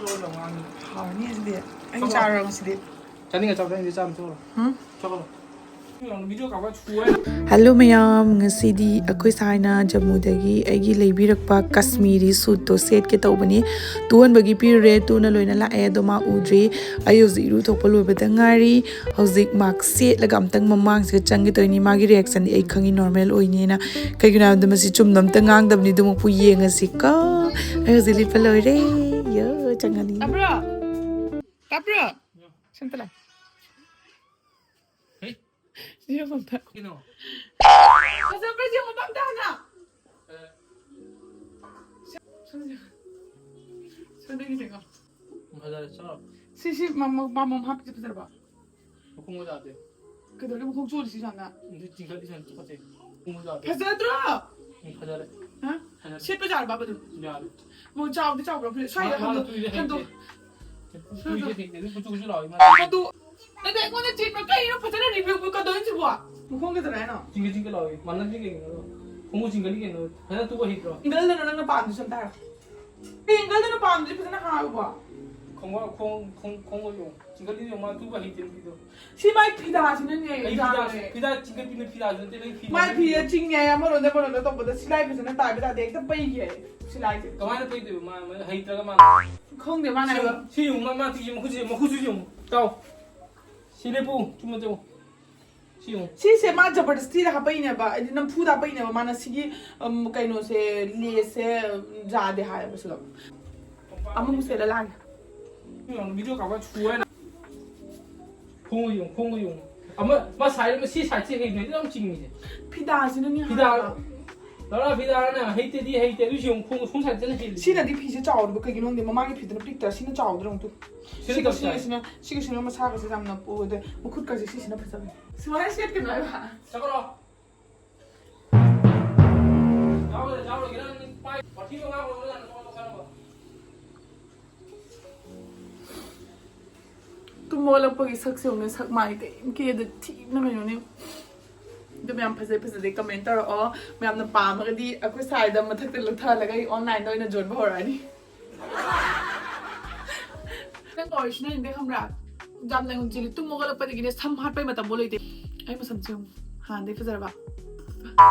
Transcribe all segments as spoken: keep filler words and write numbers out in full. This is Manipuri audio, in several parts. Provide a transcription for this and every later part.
ꯍꯥꯎꯅꯤ ꯑꯁꯤꯗꯤ꯫ ꯑꯩ ꯆꯥꯔꯣ ꯉꯁꯤꯗꯤ꯫ ꯆꯥꯅꯤꯡꯉ ꯆꯥꯎ, ꯆꯥꯅꯤꯡꯗꯦ ꯆꯥꯔꯨꯅꯨ, ꯆꯠꯈ꯭ꯔꯣ꯫ ꯍꯨꯝ? ꯆꯠꯈ꯭ꯔꯣ꯫ ꯍꯜꯂꯣ ꯃꯌꯥꯝ, ꯉꯁꯤꯗꯤ ꯑꯩꯈꯣꯏ ꯁꯥꯏꯅ ꯖꯝꯃꯨꯗꯒꯤ ꯑꯩꯒꯤ ꯂꯩꯕꯤꯔꯛꯄ ꯀꯥꯁꯃꯤꯔꯤ ꯁꯨꯠꯇꯣ ꯁꯦꯠꯀꯦ ꯇꯧꯕꯅꯤ꯫ ꯇꯨꯍꯟꯕꯒꯤ ꯄꯤꯔꯨꯔꯦ, ꯇꯨꯅ ꯂꯣꯏꯅ ꯂꯥꯛꯑꯦ, ꯑꯗꯣ ꯃꯥ ꯎꯗ꯭ꯔꯤ꯫ ꯑꯩ ꯍꯧꯖꯤꯛ ꯏꯔꯨ ꯊꯣꯛꯄ ꯂꯣꯏꯕꯗ ꯉꯥꯏꯔꯤ꯫ ꯍꯧꯖꯤꯛ ꯃꯥꯛꯁ ꯁꯦꯠꯂꯒ ꯑꯝꯇꯪ ꯃꯃꯥꯡꯁꯤꯗ ꯆꯪꯒꯦ ꯇꯧꯔꯤꯅꯤ꯫ ꯃꯥꯒꯤ ꯔꯤꯌꯦꯛꯁꯟꯗꯤ ꯑꯩ ꯈꯪꯉꯤ, ꯅꯣꯔꯃꯦꯜ ꯑꯣꯏꯅꯤꯅ꯫ ꯀꯩꯒꯤꯅꯣ ꯍꯥꯏꯕꯗ ꯃꯁꯤ ꯆꯨꯝꯅ ꯑꯝꯇ ꯉꯥꯡꯗꯕꯅꯤ꯫ ꯑꯗꯨꯃꯛꯄꯨ ꯌꯦꯡꯉꯁꯤꯀꯣ꯫ ꯑꯩ ꯍꯧꯖꯤꯛ ꯂꯤꯠꯄ ꯂꯣꯏꯔꯦ꯫ ꯌꯣ, ꯆꯪꯉꯅꯤ꯫ ꯇꯥꯕ꯭ꯔꯣ? ꯇꯥꯕ꯭ꯔꯣ? ꯁꯤ ꯑꯝꯇ ꯂꯥꯎ꯫ ꯍꯦ? ꯁꯤ ꯌꯦꯡꯉꯣ ꯑꯝꯇ꯫ ꯀꯩꯅꯣ? ꯐꯖꯕ꯭ꯔꯥ ꯌꯦꯡꯉꯣ ꯑꯝꯇ ꯍꯥꯟꯅ꯫ ꯁꯤ, ꯁꯤ, ꯁꯤ, ꯁꯤ ꯌꯦꯡꯉꯣ꯫ ꯐꯖꯔꯦ, ꯆꯥꯎ꯫ ꯁꯤ, ꯁꯤ ꯃꯃꯣ-, ꯃꯃꯣꯝ ꯍꯥꯞꯄꯤꯁꯦ ꯐꯖꯔꯕ? ꯃꯈꯣꯡ ꯃꯖꯥꯗꯦ꯫ ꯀꯩꯗꯧꯔꯒꯦ ꯃꯈꯣꯡ ꯆꯣꯠꯂꯤꯁꯤ ꯁꯥꯟꯅ? ꯑꯗꯨ ꯆꯤꯡꯈꯠꯂꯤ ꯁꯥꯟꯅ ꯇꯨꯀꯠꯆꯩ꯫ ꯃꯈꯣꯡ ꯃꯖꯥꯗꯦ꯫ ꯐꯖꯗ꯭ꯔꯣ? ꯎꯝ, ꯐꯖꯔꯦ꯫ ꯍꯥ? ꯐꯖꯔꯦ꯫ ꯁꯦꯠꯄ ꯌꯥꯔꯕ ꯑꯗꯨꯝ? ꯌꯥꯔꯦ꯫ ꯃꯣꯏ ꯆꯥꯎꯗꯤ ꯆꯥꯎꯕ꯭ꯔꯥ? ꯐꯖ-, ꯁ꯭ꯋꯥꯏꯗ ꯃꯥ-, ꯃꯥꯅ ꯍꯟꯗꯣꯛ-, ꯇꯨꯏꯁꯦ ꯍꯦꯛꯇꯦ꯫ ꯍꯟꯗꯣꯛ-, ꯇꯨꯏꯁꯦ ꯍꯦꯛꯇꯦ꯫ ꯑꯗꯨꯝ ꯀꯨꯆꯨ ꯀꯨꯆꯨ ꯂꯥꯎꯋꯦ ꯃꯥ꯫ ꯑꯗꯨ, ꯑꯗꯨ ꯑꯩꯉꯣꯟꯗ ꯆꯦꯟꯕ ꯀꯩꯅꯣ? ꯐꯖꯅ ꯔꯤꯚꯤꯌꯨ ꯀꯩꯗꯧꯔꯤꯁꯤꯕꯣ? ꯃꯈꯣꯡ ꯀꯩꯗꯧꯔꯦ ꯍꯥꯏꯅꯣ? ꯆꯤꯡꯈꯠ ꯆꯤꯡꯈꯠ ꯂꯥꯎꯋꯦ꯫ ꯃꯥꯟꯅꯗ꯭ꯔꯤ ꯀꯩꯒꯤꯅꯣ ꯑꯗꯣ? ꯈꯣꯡꯎꯞ ꯆꯤꯡꯈꯠꯂꯤ ꯀꯩꯅꯣ? ꯐꯖꯅ ꯇꯨꯕ ꯍꯩꯇ꯭ꯔꯣ? ꯑꯦꯡꯒꯜꯗꯅꯣ ꯅꯪꯅ ꯄꯥꯝꯃꯤꯁꯦ ꯑꯝꯇ ꯍꯥꯏꯔꯣ꯫ ꯀꯩ ꯑꯦꯡꯒꯜꯗꯅꯣ ꯄꯥꯝꯃꯤꯁꯦ ꯐꯖꯅ ꯍꯥꯏꯌꯨꯕ꯫ ꯈꯣꯡꯎꯞ, ꯈꯣꯡ-, ꯈꯣꯡ-, ꯈꯣꯡꯎꯞ ꯌꯦꯡꯉꯣ꯫ ꯆꯤꯡꯈꯠꯂꯤꯗꯣ ꯃꯥ ꯇꯨꯕ ꯍꯩꯇꯦ ꯅꯨꯄꯤꯗꯣ꯫ ꯁꯤ ꯃꯥꯏ ꯐꯤꯗꯥꯁꯤꯅꯅꯦ ꯀꯩ ꯐꯤꯗꯥ? ꯌꯥꯗ꯭ꯔꯦ꯫ ꯐꯤꯗꯥ ꯆꯤꯡꯈꯠꯄꯤꯅ ꯐꯤꯗꯥꯁꯨ ꯅꯠꯇꯦ, ꯅꯪ ꯐꯤ ꯃꯥꯏ ꯐꯤꯗ ꯆꯤꯡꯉꯦ, ꯑꯃꯔꯣꯝꯗ ꯑꯃꯔꯣꯝꯗ ꯇꯧꯕꯗ ꯁꯤꯂꯥꯏ ꯐꯖꯅ ꯇꯥꯏꯕ ꯇꯥꯗꯦ, ꯍꯦꯛꯇ ꯄꯩꯒꯦ ꯁꯤꯂꯥꯏꯁꯦ꯫ ꯀꯃꯥꯏꯅ ꯄꯩꯗꯣꯏꯕ? ꯃꯥ, ꯃꯥ ꯍꯩꯇ꯭ꯔꯒ ꯃꯥ꯫ ꯈꯪꯗꯦ, ꯃꯥꯅ ꯁꯤ ꯍꯥꯏꯕ꯫ ꯌꯦꯡꯉꯨ, ꯁꯤ ꯌꯦꯡꯉꯨ, ꯃꯥ, ꯃꯥ ꯇꯨꯏꯁꯦ ꯃꯈꯨꯠꯁꯦ, ꯃꯈꯨꯠꯁꯨ ꯌꯦꯡꯉꯨ꯫ ꯇꯥꯎ꯫ ꯁꯤ ꯂꯦꯞꯄꯨ, ꯆꯨꯝꯅ ꯆꯠꯂꯨ꯫ ꯁꯤ ꯌꯦꯡꯉꯨ꯫ ꯁꯤꯁꯦ ꯃꯥ ꯖꯕꯔꯗꯁꯇꯤꯗ ꯍꯥꯞꯄꯛꯏꯅꯦꯕ, ꯍꯥꯏꯗꯤ ꯅꯝꯐꯨꯗ ꯍꯥꯞꯄꯛꯏꯅꯦꯕ꯫ ꯃꯥꯅ ꯁꯤꯒꯤ, ꯎꯝ, ꯀꯩꯅꯣꯁꯦ, ꯂꯦꯁꯁꯦ, ꯎꯝ, ꯌꯥꯗꯦ ꯍꯥꯏꯌꯦꯕ ꯁꯤꯗ꯫ ꯑꯃꯃꯨꯛ ꯁꯦꯠꯂ ꯂꯥꯛꯑꯒꯦ꯫ ꯁꯤ ꯌꯦꯡꯉꯨ, ꯚꯤꯗꯤꯑꯣ ꯀꯥꯞꯄ ꯊꯨ ꯍꯥꯏꯅ꯫ ꯈꯣꯡꯎꯞ ꯌꯦꯡꯉꯨ, ꯈꯣꯡꯎꯞ ꯌꯦꯡꯉꯨ꯫ ꯑꯃ, ꯃꯥ ꯁꯥꯏꯠ ꯑꯃ, ꯁꯤ ꯁꯥꯏꯠꯁꯦ ꯀꯩꯒꯤꯅꯣ ꯌꯥꯝ ꯆꯤꯡꯉꯤꯁꯦ? ꯐꯤꯗꯥꯁꯤꯅꯅꯦ ꯐꯤꯗꯥ-, ꯍꯥꯏꯕ꯫ ꯂꯧꯔ ꯐꯤꯗꯥꯔꯅꯦ, ꯍꯩꯇꯦꯗꯤ ꯍꯩꯇꯦ, ꯑꯗꯨꯏꯁꯨ ꯌꯦꯡꯉꯨ, ꯈꯣꯡ ꯁꯣꯝ ꯁꯥꯏꯠꯇꯅ ꯍꯦꯜꯂꯤ꯫ ꯁꯤꯅꯗꯤ ꯐꯤꯁꯦ ꯆꯥꯎꯔꯤꯕ ꯀꯩꯒꯤꯅꯣ ꯈꯪꯗꯦ, ꯃꯃꯥꯡꯒꯤ ꯐꯤꯗꯨꯅ ꯄꯤꯛꯇ꯭ꯔꯥ, ꯁꯤꯅ ꯆꯥꯎꯗ꯭ꯔꯥ ꯑꯃꯨꯛꯇ꯫ ꯁꯤꯅ ꯁꯤꯒ, ꯆꯞ ꯆꯥꯏ꯫ ꯁꯤꯒꯁꯤꯅ, ꯁꯤꯒꯁꯤꯅ ꯃꯁꯥꯒꯁꯦ ꯌꯥꯝꯅ ꯄꯣꯗꯦ, ꯃꯈꯨꯠꯀꯁꯦ ꯁꯤꯁꯤꯅ ꯐꯖꯕꯅꯦ꯫ ꯁꯨꯃꯥꯏꯅ ꯁꯦꯠꯀꯅꯣ ꯍꯥꯏꯕ꯫ ꯆꯠꯈ꯭ꯔꯣ꯫ ꯆꯥꯎꯔꯣꯏ, ꯆꯥꯎꯔꯣꯏ, ꯅꯪ ꯄꯥꯏ, ꯋꯥꯊꯤ ꯉꯥꯡꯕ ꯅꯪ ꯇꯣꯛꯑꯣ, ꯇꯣꯛꯑꯣ꯫ ꯇꯨꯝ ꯍꯧꯒꯠꯂꯛꯄꯒꯤ ꯁꯛꯁꯦ ꯌꯦꯡꯉꯨꯅꯦ, ꯁꯛ ꯃꯥꯏ ꯀꯩꯝ ꯀꯦꯗ ꯊꯤꯕꯅ ꯀꯩꯅꯣꯅꯦ꯫ ꯑꯗꯨ ꯃꯌꯥꯝ ꯐꯖꯩ ꯐꯖꯗꯦ comment ꯇꯧꯔꯛꯑꯣ꯫ ꯃꯌꯥꯝꯅ ꯄꯥꯝꯃꯒꯗꯤ ꯑꯩꯈꯣꯏ ꯁꯥꯏꯗ ꯃꯊꯛꯇ ꯂꯧꯊꯍꯜꯂꯒ ꯑꯩ online ꯗ ꯑꯣꯏꯅ ꯌꯣꯟꯕ ꯍꯧꯔꯛꯑꯅꯤ꯫ ꯑꯣꯏꯔꯁꯨ ꯅꯪꯗꯤ ꯈꯪꯕ꯭ꯔꯥ, ꯌꯥꯝꯅ ꯍꯧꯖꯤꯛ ꯇꯨꯝ ꯍꯧꯒꯠꯂꯛꯄꯗꯒꯤꯅꯦ ꯁꯝ ꯍꯥꯠꯄꯩ ꯃꯇꯝꯕꯨ ꯂꯩꯇꯦ꯫ ꯑꯩ ꯃꯁꯝꯁꯦ ꯌꯦꯡꯉꯨ, ꯍꯥꯟꯅꯗꯩ ꯐꯖꯔꯕ꯫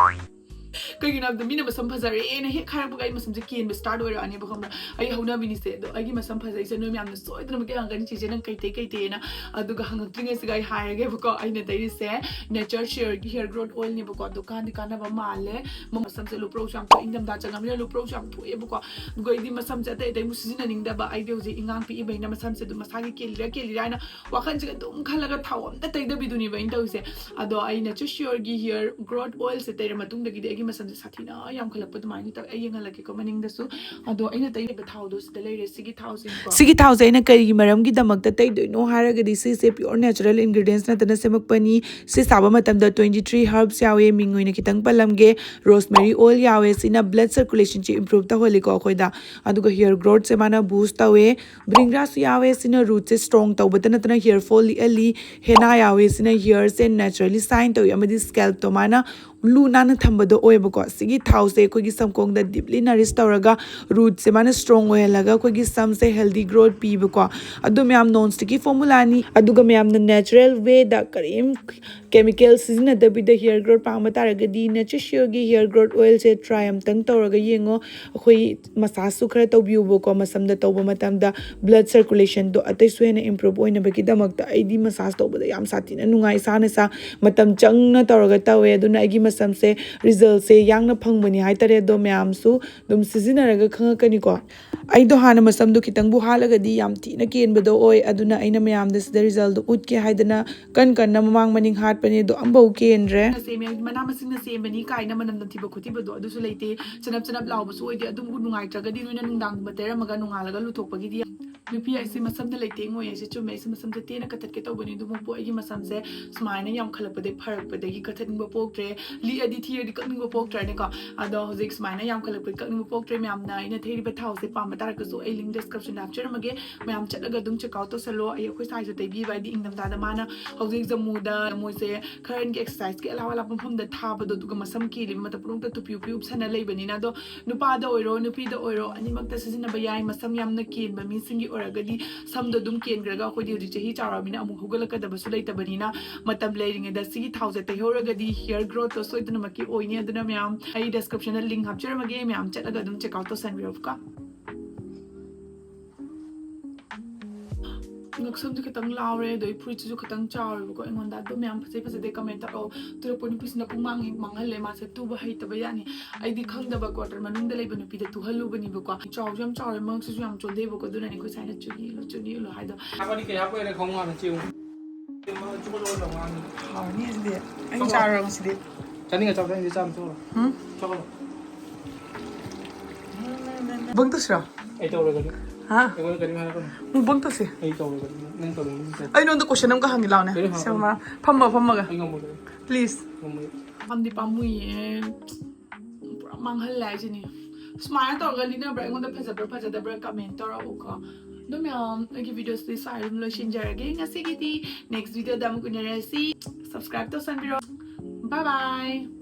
ꯀꯩꯒꯤꯅꯣ ꯍꯥꯏꯕꯗ ꯃꯤꯅ ꯃꯁꯝ ꯐꯖꯔꯦꯅ ꯍꯦꯛ ꯍꯥꯏꯔꯛꯄꯒ ꯑꯩ ꯃꯁꯝꯁꯦ ꯀꯦꯟꯕ start ꯑꯣꯏꯔꯛꯑꯅꯦꯕ, ꯈꯪꯕ꯭ꯔꯥ? ꯑꯩ ꯍꯧꯅꯕꯤꯅꯤꯁꯦ꯫ ꯑꯗꯣ ꯑꯩꯒꯤ ꯃꯁꯝ ꯐꯖꯩꯁꯦ ꯅꯣꯏ ꯃꯌꯥꯝꯅ ꯁꯣꯏꯗꯅꯃꯛꯀꯤ ꯍꯪꯉꯛꯀꯅꯤ, "ꯆꯦꯆꯦ ꯅꯪ ꯀꯩ ꯇꯩ, ꯀꯩ ꯇꯩꯌꯦꯅ?" ꯑꯗꯨꯒ ꯍꯪꯉꯛꯇ꯭ꯔꯤꯉꯩꯁꯤꯒ ꯑꯩ ꯍꯥꯏꯔꯒꯦꯕꯀꯣ, ꯑꯩꯅ ꯇꯩꯔꯤꯁꯦ Nature Shear ꯒꯤ hair growth oil ꯅꯦꯕꯀꯣ꯫ ꯑꯗꯣ ꯀꯥꯟꯗꯤ ꯀꯥꯟꯅꯕ ꯃꯥꯜꯂꯦ꯫ ꯃꯁꯝꯁꯦ ꯂꯨꯄ꯭ꯔꯧꯁꯨ ꯌꯥꯝ ꯊꯣꯛꯑꯦ, ꯏꯪꯊꯝꯊꯥ ꯆꯪꯉꯕꯅꯤꯅ ꯂꯨꯄ꯭ꯔꯧꯁꯨ ꯌꯥꯝ ꯊꯣꯛꯑꯦꯕꯀꯣ꯫ ꯑꯗꯨꯒ ꯑꯩꯗꯤ ꯃꯁꯝꯁꯦ ꯑꯇꯩ ꯑꯇꯩ ꯑꯃꯨꯛ ꯁꯤꯖꯤꯟꯅꯅꯤꯡꯗꯕ, ꯑꯩꯗꯤ ꯍꯧꯖꯤꯛ ꯏꯉꯥꯡ ꯄꯤꯛꯏꯕꯅꯤꯅ ꯃꯁꯝꯁꯦ ꯑꯗꯨꯝ ꯃꯁꯥꯒꯤ ꯀꯦꯜꯂꯤꯔꯥ ꯀꯦꯜꯂꯤꯔꯥ ꯍꯥꯏꯅ ꯋꯥꯈꯜꯁꯤꯒ ꯑꯗꯨꯝ ꯈꯜꯂꯒ ꯊꯥꯎ ꯑꯝꯇ ꯇꯩꯗꯕꯤꯗꯨꯅꯦꯕ ꯑꯩꯅ ꯇꯧꯔꯤꯁꯦ꯫ ꯑꯗꯣ ꯑꯩ Nature Shear ꯒꯤ hair growth oil ꯁꯦ ꯇꯩꯔ ꯃꯇꯨꯡꯗꯒꯤꯗꯤ ꯑꯩꯒꯤ ꯃꯁꯝꯁꯦ ꯁꯥꯊꯤꯅ ꯌꯥꯝꯈꯠꯂꯛꯄ ꯑꯗꯨꯃꯥꯏꯅ ꯇꯧꯋꯦ꯫ ꯑꯩ ꯌꯦꯡꯍꯜꯂꯛꯀꯦꯀꯣ ꯃꯅꯤꯡꯗꯁꯨ꯫ ꯑꯗꯣ ꯑꯩꯅ ꯇꯩꯔꯤꯕ ꯊꯥꯎꯗꯣ ꯁꯤꯗ ꯂꯩꯔꯦ, ꯁꯤꯒꯤ ꯊꯥꯎꯁꯤꯀꯣ꯫ ꯁꯤꯒꯤ ꯊꯥꯎꯁꯦ ꯑꯩꯅ ꯀꯔꯤꯒꯤ ꯃꯔꯝꯒꯤꯗꯃꯛꯇ ꯇꯩꯗꯣꯏꯅꯣ ꯍꯥꯏꯔꯒꯗꯤ ꯁꯤꯁꯦ pure natural ingredients ꯅꯠꯇꯅ ꯁꯦꯝꯃꯛꯄꯅꯤ꯫ ꯁꯤ ꯁꯥꯕ ꯃꯇꯝꯗ twenty three herbs ꯌꯥꯎꯋꯦ, ꯃꯤꯡ ꯑꯣꯏꯅ ꯈꯤꯇꯪ ꯄꯜꯂꯝꯒꯦ꯫ Rosemary oil ꯌꯥꯎꯋꯦ, ꯁꯤꯅ blood circulation ꯁꯦ improve ꯇꯧꯍꯜꯂꯤꯀꯣ ꯑꯩꯈꯣꯏꯗ, ꯑꯗꯨꯒ hair growth ꯁꯦ ꯃꯥꯅ boost ꯇꯧꯋꯦ꯫ ꯕ꯭ꯔꯤꯡꯒ꯭ꯔꯥꯁꯁꯨ ꯌꯥꯎꯋꯦ, ꯁꯤꯅ root ꯁꯦ strong ꯇꯧꯕꯇ ꯅꯠꯇꯅ hair fall ꯂꯤꯛꯍꯜꯂꯤ꯫ ꯍꯦꯅꯥ ꯌꯥꯎꯋꯦ, ꯁꯤꯅ hair ꯁꯦ naturally shine ꯇꯧꯋꯤ ꯑꯃꯗꯤ scalp ꯇꯣ ꯃꯥꯅ ꯂꯨ ꯅꯥꯟꯅ ꯊꯝꯕꯗꯣ ꯑꯣꯏꯌꯦꯕꯀꯣ꯫ ꯁꯤꯒꯤ ꯊꯥꯎꯁꯦ ꯑꯩꯈꯣꯏꯒꯤ ꯁꯝꯈꯣꯡꯗ deeply nourish ꯇꯧꯔꯒ root ꯁꯦ ꯃꯥꯅ strong ꯑꯣꯏꯍꯜꯂꯒ ꯑꯩꯈꯣꯏꯒꯤ ꯁꯝꯁꯦ healthy growth ꯄꯤꯕꯀꯣ꯫ ꯑꯗꯣ ꯃꯌꯥꯝ non sticky formula ꯅꯤ, ꯑꯗꯨꯒ ꯃꯌꯥꯝꯅ natural way ꯗ ꯀꯔꯤꯝ chemical ꯁꯤꯖꯤꯟꯅꯗꯕꯤꯗ hair growth ꯄꯥꯝꯕ ꯇꯥꯔꯒꯗꯤ Nature Shear ꯒꯤ hair growth oil ꯁꯦ try ꯑꯝꯇꯪ ꯇꯧꯔꯒ ꯌꯦꯡꯉꯣ꯫ ꯑꯩꯈꯣꯏ massage ꯁꯨ ꯈꯔ ꯇꯧꯕꯤꯌꯨꯕꯀꯣ, ꯃꯁꯝꯗ ꯇꯧꯕ ꯃꯇꯝꯗ blood circulation ꯗꯣ ꯑꯇꯩꯁꯨ ꯍꯦꯟꯅ improve ꯑꯣꯏꯅꯕꯒꯤꯗꯃꯛꯇ꯫ ꯑꯩꯗꯤ massage ꯇꯧꯕꯗ ꯌꯥꯝ ꯁꯥꯊꯤꯅ ꯅꯨꯡꯉꯥꯏ, ꯏꯁꯥꯅ ꯏꯁꯥ ꯃꯇꯝ ꯆꯪꯅ ꯇꯧꯔꯒ ꯇꯧꯋꯦ, ꯑꯗꯨꯅ ꯑꯩꯒꯤ ꯃꯁꯝꯁꯦ result ꯁꯦ ꯌꯥꯡꯅ ꯐꯪꯕꯅꯤ ꯍꯥꯏꯇꯥꯔꯦ꯫ ꯑꯗꯣ ꯃꯌꯥꯝꯁꯨ ꯑꯗꯨꯝ ꯁꯤꯖꯤꯟꯅꯔꯒ ꯈꯪꯉꯛꯀꯅꯤꯀꯣ꯫ ꯑꯩꯗꯣ ꯍꯥꯟꯅ ꯃꯁꯝꯗꯣ ꯈꯤꯇꯪꯕꯨ ꯍꯥꯠꯂꯒꯗꯤ ꯌꯥꯝ ꯊꯤꯅ ꯀꯦꯟꯕꯗꯣ ꯑꯣꯏ, ꯑꯗꯨꯅ ꯑꯩꯅ ꯃꯌꯥꯝꯗ ꯁꯤꯗ result ꯗꯣ ꯎꯠꯀꯦ ꯍꯥꯏꯗꯅ ꯀꯟ ꯀꯟꯅ ꯃꯃꯥꯡ ꯃꯅꯤꯡ ꯍꯥꯠꯄꯅꯦ, ꯑꯗꯣ ꯑꯝꯐꯥꯎ ꯀꯦꯟꯗ꯭ꯔꯦ꯫ ꯁꯦꯝꯃꯦ, ꯃꯅꯥ ꯃꯁꯤꯡꯅ ꯁꯦꯝꯕꯅꯤ ꯀꯥꯏꯅ ꯃꯅꯝ ꯅꯝꯊꯤꯕ ꯈꯣꯠꯊꯤꯕꯗꯣ ꯑꯗꯨꯁꯨ ꯂꯩꯇꯦ, ꯆꯅꯞ ꯆꯅꯞ ꯂꯥꯎꯕꯁꯨ ꯑꯣꯏꯗꯦ꯫ ꯑꯗꯨꯝ ꯅꯨꯡꯉꯥꯏꯇ꯭ꯔꯒꯗꯤ ꯅꯣꯏꯅ ꯅꯨꯡꯗꯥꯡꯒꯨꯝꯕ ꯇꯩꯔꯝꯃꯒ ꯅꯣꯡꯉꯥꯜꯂꯒ ꯂꯨꯊꯣꯛꯄꯒꯤꯗꯤ꯫ ꯅꯨꯄꯤ ꯍꯥꯏꯁꯦ ꯃꯁꯝꯗ ꯂꯩꯇꯦꯡ ꯑꯣꯏ ꯍꯥꯏꯁꯦ ꯆꯨꯝꯃꯦ꯫ ꯑꯩꯁꯦ ꯃꯁꯝꯁꯦ ꯇꯦꯟꯅ ꯀꯛꯊꯠꯀꯦ ꯇꯧꯕꯅꯤ, ꯑꯗꯨꯃꯛꯄꯨ ꯑꯩꯒꯤ ꯃꯁꯝꯁꯦ ꯁꯨꯃꯥꯏꯅ ꯌꯥꯝꯈꯠꯂꯛꯄꯗꯒꯤ ꯐꯔꯛꯄꯗꯒꯤ ꯀꯛꯊꯠꯅꯤꯡꯕ ꯄꯣꯛꯇ꯭ꯔꯦ꯫ ꯂꯤꯛꯑꯗꯤ ꯊꯤꯔꯗꯤ ꯀꯛꯅꯤꯡꯕ ꯄꯣꯛꯇ꯭ꯔꯅꯦꯀꯣ꯫ ꯑꯗꯣ ꯍꯧꯖꯤꯛ ꯁꯨꯃꯥꯏꯅ ꯌꯥꯝꯈꯠꯂꯛꯄꯗꯒꯤ ꯀꯛꯅꯤꯡꯕ ꯄꯣꯛꯇ꯭ꯔꯦ꯫ ꯃꯌꯥꯝꯅ ꯑꯩꯅ ꯊꯩꯔꯤꯕ ꯊꯥꯎꯁꯦ ꯄꯥꯝꯕ ꯇꯥꯔꯒꯁꯨ ꯑꯩ link description ꯗ ꯍꯥꯞꯆꯔꯝꯃꯒꯦ, ꯃꯌꯥꯝ ꯆꯠꯂꯒ ꯑꯗꯨꯝ check out ꯇꯧꯁꯜꯂꯣ꯫ ꯑꯩ ꯑꯩꯈꯣꯏ ꯁ꯭ꯋꯥꯏꯁꯨ ꯇꯩꯕꯤꯕ, ꯍꯥꯏꯗꯤ ꯏꯪꯊꯝꯊꯥꯗ ꯃꯥꯅ ꯍꯧꯖꯤꯛ ꯖꯝꯃꯨꯗ ꯃꯣꯏꯁꯦ ꯈꯔ exercise ꯀꯤ ꯑꯂꯥꯞ ꯑꯂꯥꯞꯄ ꯃꯐꯝꯗ ꯊꯥꯕꯗꯣ, ꯑꯗꯨꯒ ꯃꯁꯝ ꯀꯦꯜꯂꯤꯕ ꯃꯇꯝ ꯄꯨꯝꯅꯃꯛꯇ ꯇꯨꯄꯤ ꯎꯞꯄꯤ ꯎꯞꯁꯟꯅ ꯂꯩꯕꯅꯤꯅ꯫ ꯑꯗꯣ ꯅꯨꯄꯥꯗ ꯑꯣꯏꯔꯣ ꯅꯨꯄꯤꯗ ꯑꯣꯏꯔꯣ ꯑꯅꯤꯃꯛꯇ ꯁꯤꯖꯤꯟꯅꯕ ꯌꯥꯏ꯫ ꯃꯁꯝ ꯌꯥꯝꯅ ꯀꯦꯟꯕ ꯃꯤꯁꯤꯡꯒꯤ ꯇꯧꯔꯒꯗꯤ ꯁꯝꯗꯣ ꯑꯗꯨꯝ ꯀꯦꯟꯈ꯭ꯔꯒ ꯑꯩꯈꯣꯏꯗꯤ ꯍꯧꯖꯤꯛ ꯆꯍꯤ ꯆꯥꯎꯔꯕꯅꯤꯅ ꯑꯃꯨꯛ ꯍꯧꯒꯠꯂꯛꯀꯗꯕꯁꯨ ꯂꯩꯇꯕꯅꯤꯅ, ꯃꯇꯝ ꯂꯩꯔꯤꯉꯩꯗ ꯁꯤꯒꯤ ꯊꯥꯎꯁꯦ ꯇꯩꯍꯧꯔꯒꯗꯤ hair growthꯇꯣ ꯁꯣꯏꯗꯅꯃꯛꯀꯤ ꯑꯣꯏꯅꯤ꯫ ꯑꯗꯨꯅ ꯃꯌꯥꯝ ꯑꯩ descriptionꯗ link ꯍꯥꯞꯆꯔꯝꯃꯒꯦ, ꯃꯌꯥꯝ ꯆꯠꯂꯒ ꯑꯗꯨꯝ check out ꯇꯧꯁꯟꯕꯤꯔꯣꯀꯣ꯫ ꯉꯛꯁꯝꯁꯨ ꯈꯤꯇꯪ ꯂꯥꯎꯔꯦ, ꯑꯗꯩ ꯐꯨꯔꯤꯠꯁꯤꯁꯨ ꯈꯤꯇꯪ ꯆꯥꯎꯔꯦꯕꯀꯣ ꯑꯩꯉꯣꯟꯗ꯫ ꯑꯗꯣ ꯃꯌꯥꯝ ꯐꯖꯩ ꯐꯖꯗꯦ comment ꯇꯧꯔꯛꯑꯣ꯫ ꯇꯨꯔꯛꯄ ꯅꯨꯄꯤꯁꯤꯅ ꯄꯨꯡꯃꯥꯡ ꯍꯦꯛ ꯃꯥꯡꯍꯜꯂꯦ, ꯃꯥꯁꯦ ꯇꯨꯕ ꯍꯩꯇꯕ ꯌꯥꯅꯤ꯫ ꯑꯩꯗꯤ ꯈꯪꯗꯕ quarter ꯃꯅꯨꯡꯗ ꯂꯩꯕ ꯅꯨꯄꯤꯗ ꯇꯨꯍꯜꯂꯨꯕꯅꯦꯕꯀꯣ꯫ ꯆꯥꯎꯁꯨ ꯌꯥꯝ ꯆꯥꯎꯔꯦ, ꯃꯉꯛꯁꯤꯁꯨ ꯌꯥꯝ ꯆꯣꯟꯊꯩꯕꯀꯣ, ꯑꯗꯨꯅꯅꯦ ꯑꯩꯈꯣꯏ ꯁꯥꯏꯅ ꯆꯨꯅꯤ ꯏꯜꯂꯨ, ꯆꯨꯅꯤ ꯏꯜꯂꯨ ꯍꯥꯏꯗꯣ꯫ ꯍꯥꯎꯅꯤ ꯑꯗꯨꯗꯤ꯫ ꯑꯩ ꯆꯥꯔꯨꯔꯣ ꯉꯁꯤꯗꯤ꯫ ꯆꯥꯅꯤꯡꯉ ꯆꯥꯎ, ꯆꯥꯅꯤꯡꯗꯦ ꯆꯥꯔꯨ ꯆꯣꯛꯂꯣ꯫ ꯍꯨꯝ? ꯆꯣꯛꯂꯣ꯫ ꯃꯨꯛꯕꯥꯡ ꯇꯧꯁꯤꯔꯣ? ꯑꯩ ꯇꯧꯔꯒꯗꯤ꯫ ꯍꯥ? ꯑꯩꯉꯣꯟꯗ ꯀꯔꯤꯝ ꯍꯥꯏꯔꯛꯀꯅꯨ꯫ ꯃꯨꯛꯕꯥꯡ ꯇꯧꯁꯤ꯫ ꯑꯩ ꯇꯧꯔꯒꯗꯤ꯫ ꯅꯪ ꯇꯧꯔꯒꯗꯤ ꯇꯧ꯫ ꯑꯩ ꯅꯉꯣꯟꯗ question ꯑꯃꯒ ꯍꯪꯒꯦ, ꯂꯥꯎꯅꯦ꯫ ꯀꯔꯤꯝ ꯍꯪꯉꯛꯀꯅꯨ꯫ ꯁꯦꯡꯃ, ꯐꯝꯃ, ꯐꯝꯃꯒ꯫ ꯑꯩ ꯉꯝꯃꯣꯏ, ꯀꯔꯤꯝ꯫ Please꯫ ꯉꯝꯃꯣꯏ꯫ ꯄꯥꯝꯗꯤ ꯄꯥꯝꯃꯨꯏꯌꯦ꯫ ꯄꯨꯔꯥ ꯃꯥꯡꯍꯜꯂꯦ ꯍꯥꯏꯁꯤꯅꯤ꯫ ꯁꯨꯃꯥꯏꯅ ꯇꯧꯔꯒ ꯂꯤꯅꯕ꯭ꯔꯥ? ꯑꯩꯉꯣꯟꯗ ꯐꯖꯕ꯭ꯔꯥ ꯐꯖꯗꯕ꯭ꯔꯥ comment ꯇꯧꯔꯛꯎꯀꯣ꯫ ꯑꯗꯨ ꯃꯌꯥꯝ, ꯑꯩꯒꯤ videoꯁꯤꯗꯤ ꯁ꯭ꯋꯥꯏ ꯑꯗꯨꯝ ꯂꯣꯏꯁꯤꯟꯖꯔꯒꯦ ꯉꯁꯤꯒꯤꯗꯤ꯫ Next videoꯗ ꯑꯃꯨꯛ ꯎꯅꯔꯁꯤ꯫ Subscribe ꯇꯧꯁꯟꯕꯤꯔꯣ꯫ Bye bye꯫